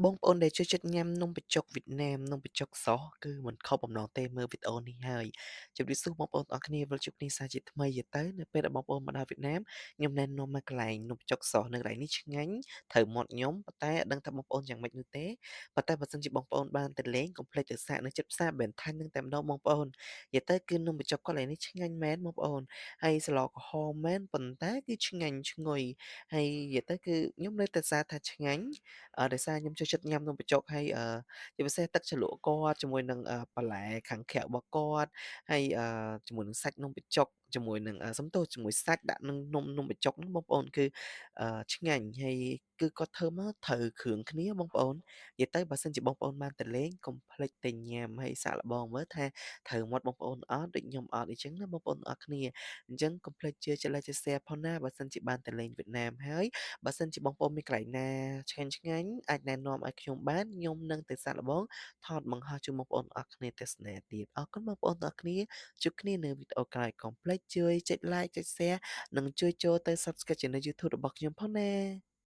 បងប្អូនដែលចូលចិត្តញ៉ាំនំបញ្ចុកវៀតណាម នំបញ្ចុកសគឺមិនខុសបំណងទេមើលវីដេអូនេះហើយជម្រាបសួរបងប្អូនទាំងអស់គ្នាវិលជួបគ្នាសាជាថ្មីទៀតទៅនៅពេលដែលបងប្អូនមកដល់វៀតណាមខ្ញុំណែនាំមកកន្លែងនំបញ្ចុកសនៅកន្លែងនេះឆ្ងាញ់ត្រូវមាត់ខ្ញុំប៉ុន្តែអត់ដឹងថាបងប្អូនយ៉ាងម៉េចនោះទេប៉ុន្តែបើសិនជាបងប្អូនបានទៅលេងកុំភ្លេចទៅសាកនៅជិតផ្សារបែនថាញ់នឹងតែម្ដងបងប្អូននិយាយទៅគឺនំបញ្ចុកកន្លែងនេះឆ្ងាញ់មែនបងប្អូនហើយស្លក្រហមមែនប៉ុន្តែគឺឆ្ងាញ់ឈ្ងុយហើយនិយាយទៅគឺខ្ញុំនៅតែសារថាឆ្ងាញ់ ដោយសារខ្ញុំចូលចិត្តញ៉ាំនំបញ្ចុកហើយជាពិសេសទឹកជ្រលក់គាត់ជាមួយនឹងបន្លែខាងក្រៅរបស់គាត់ហើយជាមួយនឹងសាច់នំបញ្ចុកជាមួយនឹងសុំទោសជាមួយសាច់ដាក់នឹងនំនំបញ្ចុកហ្នឹងបងប្អូនគឺឆ្ងាញ់ហើយគឺគាត់ធ្វើមកត្រូវគ្រឿងគ្នាបងប្អូននិយាយទៅបើសិនជាបងប្អូនបានទៅលេងកុំភ្លេចទៅញ៉ាំហើយសាកល្បងមើលថាត្រូវមាត់បងប្អូនអត់ដូចខ្ញុំអត់អីចឹងណាបងប្អូនទាំងអស់គ្នាអញ្ចឹងកុំភ្លេចជួយចែក Like ចែក Share ផងណាបើសិនជាបានទៅលេងវៀតណាមហើយ បើសិនជាបងប្អូនមានកន្លែងណាឆ្ងាញ់ៗអាចណែនាំឲ្យខ្ញុំបានខ្ញុំនឹងទៅសាកល្បងថតបង្ហោះជូនបងប្អូនអស់គ្នាទស្សនាទៀតអរគុណបងប្អូនទាំងអស់គ្នាជួបគ្នានៅវីដេអូក្រោយកុំភ្លេចជួយចុច Like ចុច Share និងជួយចូលទៅ Subscribe Channel YouTube របស់ខ្ញុំផងណា។